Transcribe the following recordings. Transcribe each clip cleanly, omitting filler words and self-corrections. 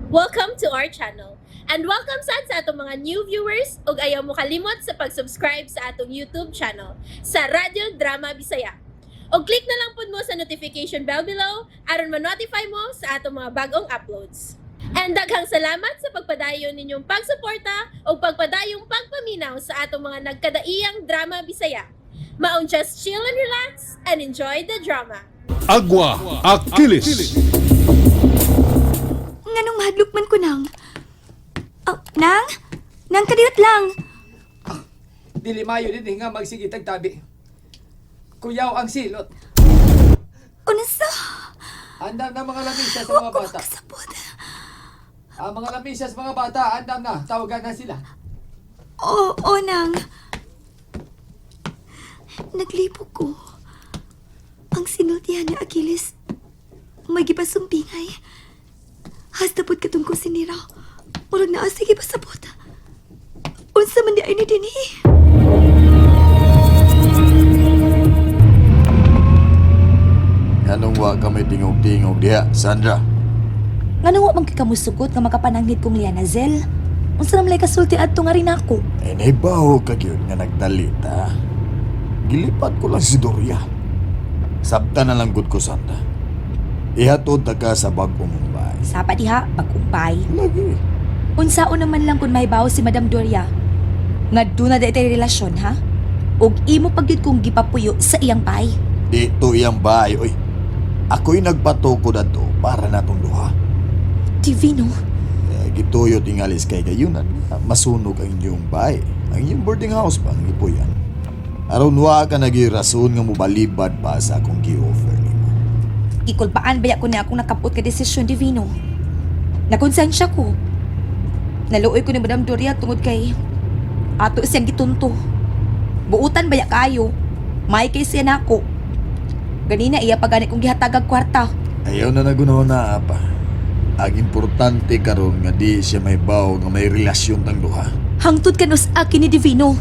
Welcome to our channel. And welcome sad sa atong mga new viewers ug ayaw mo kalimot sa pag-subscribe sa atong YouTube channel sa Radyo Drama Bisaya. Og click na lang pud mo sa notification bell below aron ma-notify mo sa atong mga bagong uploads. And daghang salamat sa pagpadayon ninyong pagsuporta ug pagpadayong pagpaminaw sa atong mga nagkadaiyang drama Bisaya. Maong just chill and relax and enjoy the drama. Agua Achilles. Nganong mahadlok man ko nang? Oh, nang? Nang kadiyot lang. Dili mayo din nga magsigitag tabi. Kuyaw ang silot. Unsa? Andam na mga lamisa sa Wa mga ko bata. makasabot. Ang mga lamisa sa mga bata, andam na. Tawagan na sila. Oo, oh, nang. Naglipo ko. Ang sinultihan ni Achilles, may gipasumpingay. Hasta pud katong kusinira. Murag naa sige pasabot. Unsa man di ay ni dinhi? Anong wa ka may tingog-tingog diha, Sandra? Nganong wa man kay kamusugot nga makapananghid kong Liana Zel? Unsa naman lay kasulti adto nga rin ako? Eh, nahibaw ka gyud nga nagtalita. Gilipat ko lang si Doria. Sabta na lang gud ko, Sandra. Ihatod ta ka sa bag-o mong bahay. Sapa diha, bagumpay. Lagi. Unsaon naman lang kung mahibaw si Madam Doria. Nga doon na daytay relasyon, ha? Og imo pagyud kong gipapuyo sa iyang bay. Di to iyang bahay, oy. Ako'y nagpatukod ato para natong duha. Divino, Eh, gituyo tingalis kay gayunan nga masunog ang inyong bahay. Ang inyong boarding house pa ang gipuyan. Aron wa ka nagi rason nga mobalibad pa sa akong gi-offer nimo. gikulbaan baya ko na akong nakapot ka desisyon, Divino. Nakonsensya ko. Naluoy ko ni Madam Doria tungod kay ato siyang gitunto. Buutan baya kayo. May kay siya nako. Ganina iya pa gani kong gihatagag kwarta. Ayaw na nagunaw na apa. Ang importante karon nga di siya may baw nga may relasyon tang duha. Hangtod kanus akin ni Divino.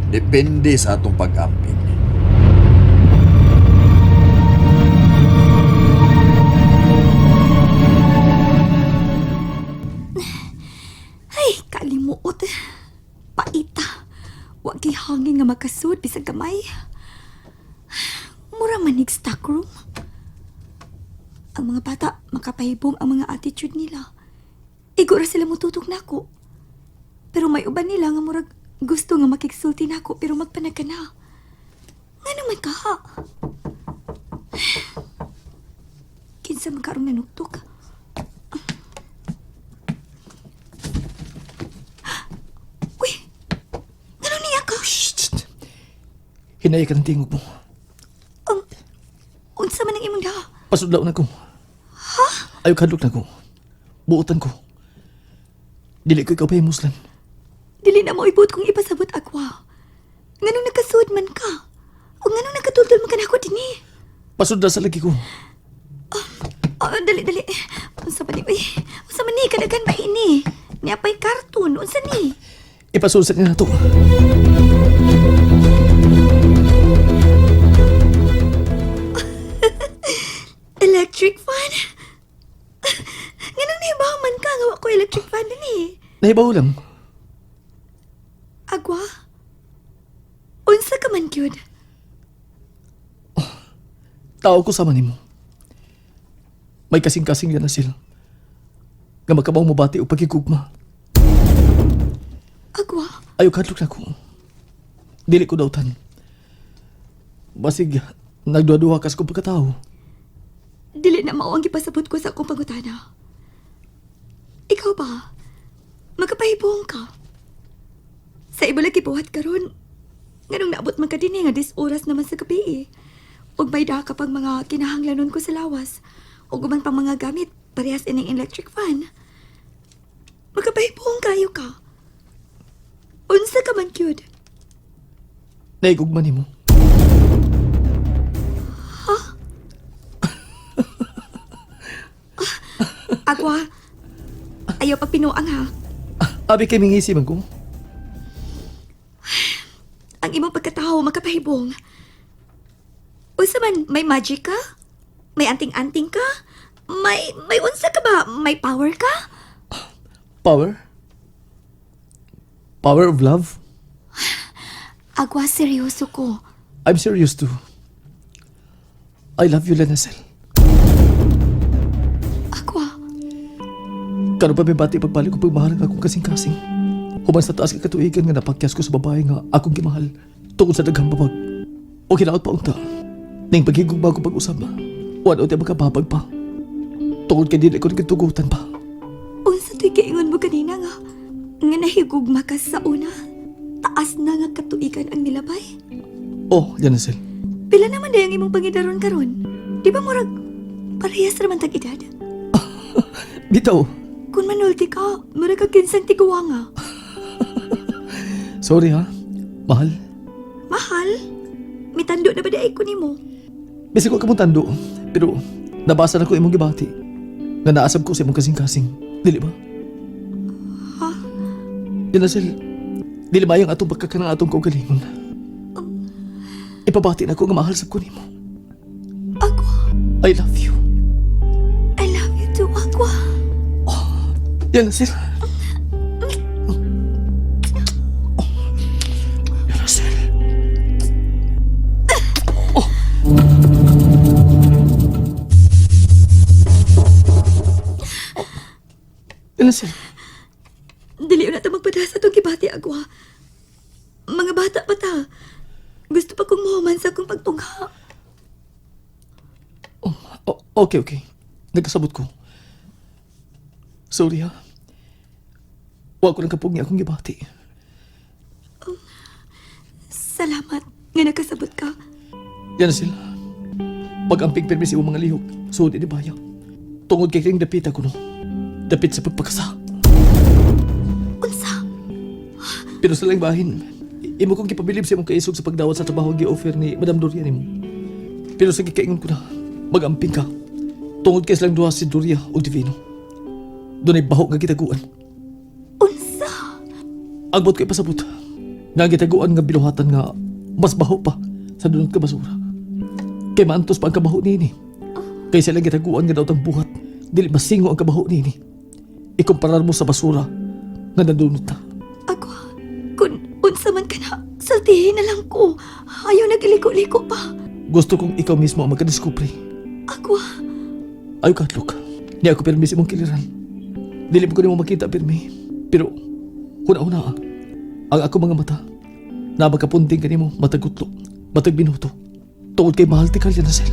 Depende sa atong pag-amping. Ay, kalimuot. Paita. Wa kay hangin nga makasud bisag gamay. Mura manig stock room. Ang mga bata makapahibong ang mga attitude nila. Igo ra sila mututok nako. Pero may uban nila nga murag gusto nga makigsulti nako pero magpanagka na. Nga naman ka? Kinsa man karong nanuktok? Uy! Ano niya ka? Shh! Hinay ka ng tingog mo. Unsa man ang imong daha? Pasudlaw na ko. Ha? Ayaw kadlok na ko. Buotan ko. Dili ko ikaw pa muslan. Dili na mo ibot kung ipasabot agwa. Nganong nakasuod man ka? O nganong nakatuldol man ka nako dinhi? Pasudla sa lagi ko. Oh, dali dali. Unsa man ni? Uy, unsa man ni kadaghan ba ini? Niapay karton, unsa ni? Ipasulsat niya na to. Electric fan? Nganong nahibaw man ka nga wa ko electric fan dinhi? Nahibaw lang. Agwa? Unsa ka man gyud? Tao ko sama nimo. May kasing-kasing yan na sila. Nga magkabaw mo bati o pagigugma. Agwa? Ayaw kadlok na ko. Dili ko dautan. Basig, nagduha-duha kas kong pagkatao. Dili na mao ang gipasabot ko sa akong pangutana. Ikaw ba? Magkapahibong ka. Sa ibo lagi buhat karon. Nganong naabot man ka dinhi nga dis oras naman sa gabi eh. Ug may daha ka pang mga kinahanglanon ko sa lawas. Ug uban pang mga gamit parehas ining electric fan. Magkapahibong kayo ka. Unsa ka man cute. Naigugma nimo. Agwa. Ayaw pagpinuang ha. Abi kay mingisi man ko. Ang imong pagkatao makapahibong. Unsa man may magic ka? May anting-anting ka? May unsa ka ba? May power ka? Power? Power of love? Agwa, seryoso ko. I'm serious too. I love you, Lenacel. Agwa, Karon pa may bati pagbalik ko pagmahal nga akong kasing-kasing. Human sa taas ka katuigan nga napakyas ko sa babae nga akong gimahal tungod sa daghang babag. O kinaot pa unta. Ning paghigugma ko pag-usab. Wala uti makababag pa. Tungod kay dili ko nagtugutan pa. unsa to'y giingon mo kanina nga nga nahigugma ka sa una? Taas na nga katuigan ang nilabay. Oh, Janacel. Pila naman day ang imong pangidaron karon? Di ba murag parehas ra man tag edad? Bitaw. Kung manulti ka, murag ka kinsang tiguwanga. Sorry ha. Mahal. Mahal, mitando na ba di ay ko nimo? Bisag ko kamong tando, pero nabasa na ko imong gibati. Nga naasab ko sa imong kasing-kasing. Dili ba? Ha? Janacel, dili ba yung atong pagkakanang atong kaugalingon? Ipabati na ko nga mahal sab ko nimo. Agwa, I love you. I love you too, Agwa. Janacel. Janacel. Oh. Janacel. Dili na ta magpadala sa atong gibati, Agwa. Mga bata pa ta. Gusto pa kong mahuman sa akong pagtungha. Oh, okay, okay. Nagkasabot ko. Sorry ha. Wa ko nang kapog niya akong gibati. Salamat nga nakasabot ka. Yan na sila. Pag-amping pirmi sa imong mga lihok, suod ini baya. Tungod kay kring dapit ako no. Dapit sa pagpakasa. Unsa? Pero sa lang bahin, imo kong gipabilib sa imong kaisog sa pagdawat sa trabaho gi-offer ni Madam Doria nimo. Pero sa gikaingon ko na, mag-amping ka. Tungod kay silang duha si Doria ug Divino. Dunay baho nga gitaguan. Unsa? Ang buot ko ipasabot. Nga gitaguan nga binuhatan nga mas baho pa sa dunot ka basura. Kay maantos pa ang kabaho niini. Kay sila gitaguan nga daw buhat. Dili masingo ang kabaho niini. Ikumparar mo sa basura nga nadunot na. Agwa, kung unsa man ka na, sultihin na lang ko. Ayaw nagiliko-liko pa. Gusto kong ikaw mismo ang magkadiskubre. Agwa, Ayaw ka, Luke. Niya ako pirmi sa imong kiliran. Dili mo ko nimo makita pirmi. Pero, huna-huna ah. Ang ako mga mata, na magkapunting kanimo matag utlo, matag minuto. Tungod kay mahal ti Kalyanasel.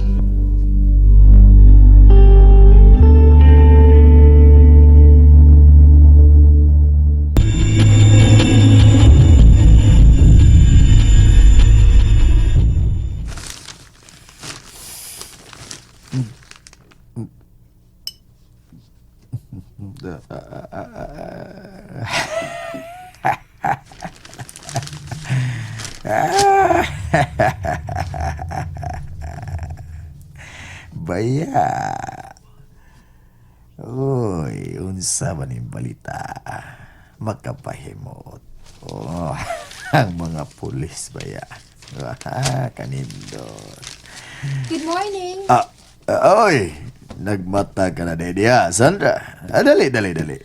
Baya. Uy, unsa man ning balita? Makapahimot. Oh, ang mga pulis baya. Ah, kanindot. Good morning. Ah, ah, oy, nagmata ka na diha, Sandra. Ah, dali, dali, dali.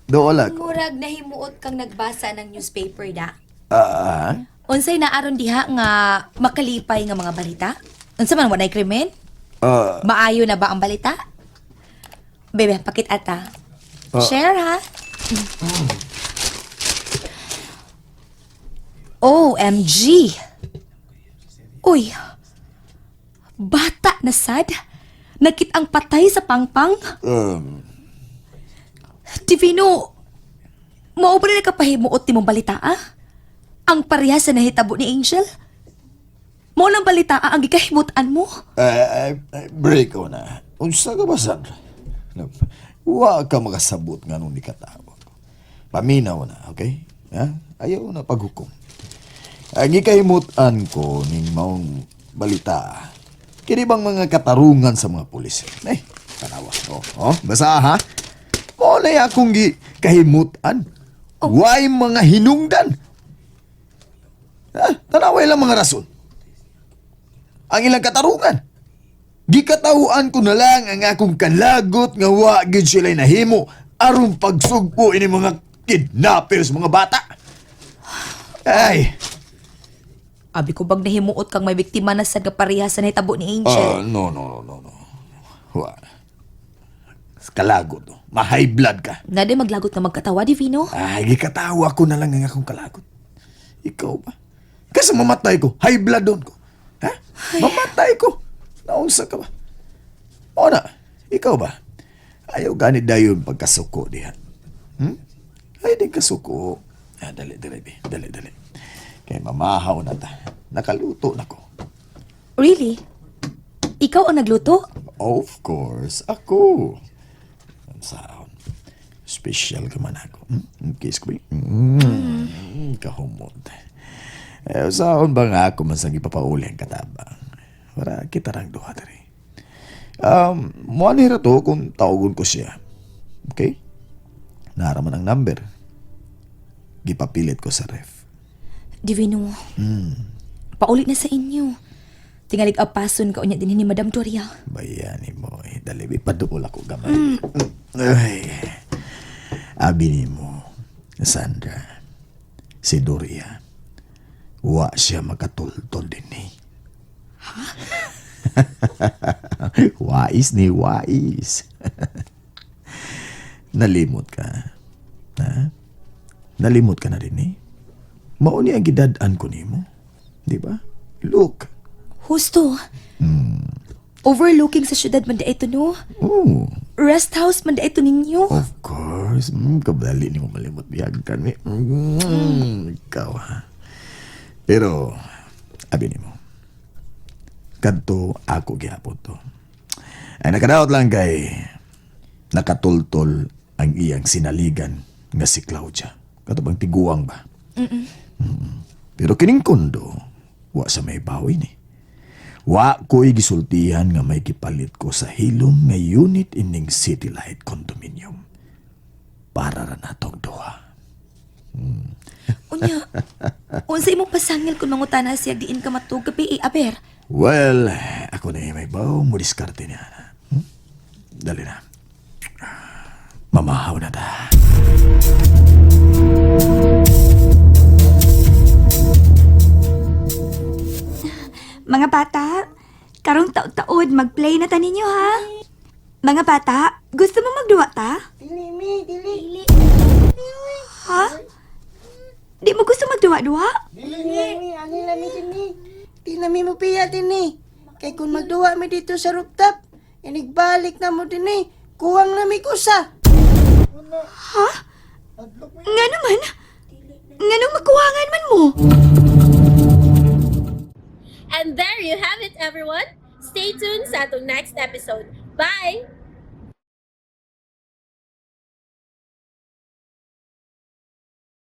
Dool ako. Murag nahimuot kang nagbasa ng newspaper da. Ah, ah, Unsay naaron diha nga makalipay nga mga balita? Unsa man walay krimen? ah, Maayo na ba ang balita? Bebe, pakit ata. Share ha. OMG. Uy. Bata na sad. Nakit ang patay sa pangpang. Divino, mao ba na nakapahimuot ni mong balita ah? Ang pareha sa nahitabo ni Angel? Mao lang balita ah, ang gikahimutan mo? eh, eh, break ko na. Unsa ka ba, Sandra? Wa ka makasabot nga nung nikatawag. Paminaw na, okay? Ha? Ayaw na paghukom. Ang ikahimutan ko ning maong balita. Kini bang mga katarungan sa mga pulis? Eh, tanawa. Oh, oh, basa ha? Mo na akong gi kahimutan. Why mga hinungdan? Ha? Tanawa ilang mga rason. Ang ilang katarungan. Gikatawaan ko na lang ang akong kalagot nga wa gid sila nahimo. Aron pagsugpo ini mga kidnappers, mga bata. Ay. Abi ko bag nahimuot kang may biktima na sa kapareha sa nahitabo ni Angel. Ah, no, no, no, no, no. Wa. Kalagot. Oh. Ma-high blood ka. Nade maglagot nga magkatawa, Divino. Ay, gikatawa ko na lang ang akong kalagot. Ikaw ba? Kasi mamatay ko, high blood doon ko. Ha? Mamatay ko. Naunsa ka ba? O na, ikaw ba? Ayaw gani dayon pagkasuko diha. Ay, di kasuko. Ah, dali, dali, bi. Dali, dali. Kay mamahaw na ta. Nakaluto na ko. Really? Ikaw ang nagluto? Of course, ako. Ang saon. Special ka man ako. Kiss ko ba? Kahumot. Eh, saon ba nga ako man sang ipapauli ang katabang? Para kita rang duha diri. Mo ani ra to kung tawagon ko siya. Okay? Nara man ang number. Gipapilit ko sa ref. Divino. Paulit na sa inyo. Tingalig apason ka unya din ni Madam Doria. Bayani mo eh. Dali, paduol ako gamay. Ay. Abi nimo, Sandra, si Doria, wa siya makatultol din eh. Ha? Wais ni wais. Nalimot ka. Ha? Nalimot ka na rin eh. Mao ni ang gidad-an ko nimo. Di ba? Look. Husto. Overlooking sa syudad man ito, no? Oh. Rest house man ito ninyo. Of course. Kabali ni mo malimot biyag kami. Ikaw ha. Pero, abi nimo. Kadto ako gihapon to. Ay nakadaot lang kay nakatultol ang iyang sinaligan nga si Claudia. Kato bang tiguang ba? Mm. Pero kining kondo, wa sa may bawi ni. Wa ko'y gisultihan nga may gipalit ko sa hilom nga unit ining City Light Condominium. Para ra natong duha. Unya, unsa imong pasangil kung mangutana siya diin ka matug gabi eh, aber. Well, ako na may baw mo diskarte niya. Dali na. Mamahaw na ta. Mga bata, karong taod-taod magplay na ta ninyo ha. Mga bata, gusto mo magduwa ta? Dili mi, dili. Ha? Di mo gusto magduwa-duwa? Dili mi, ani na mi dinhi. Di na mi mopiya dinhi. Kay kung magduwa mi dito sa rooftop, inigbalik na mo dinhi. Kuwang na mi kusa. Ha? Nga naman? Nganong magkuwangan man mo? And there you have it, everyone. Stay tuned sa atong next episode. Bye!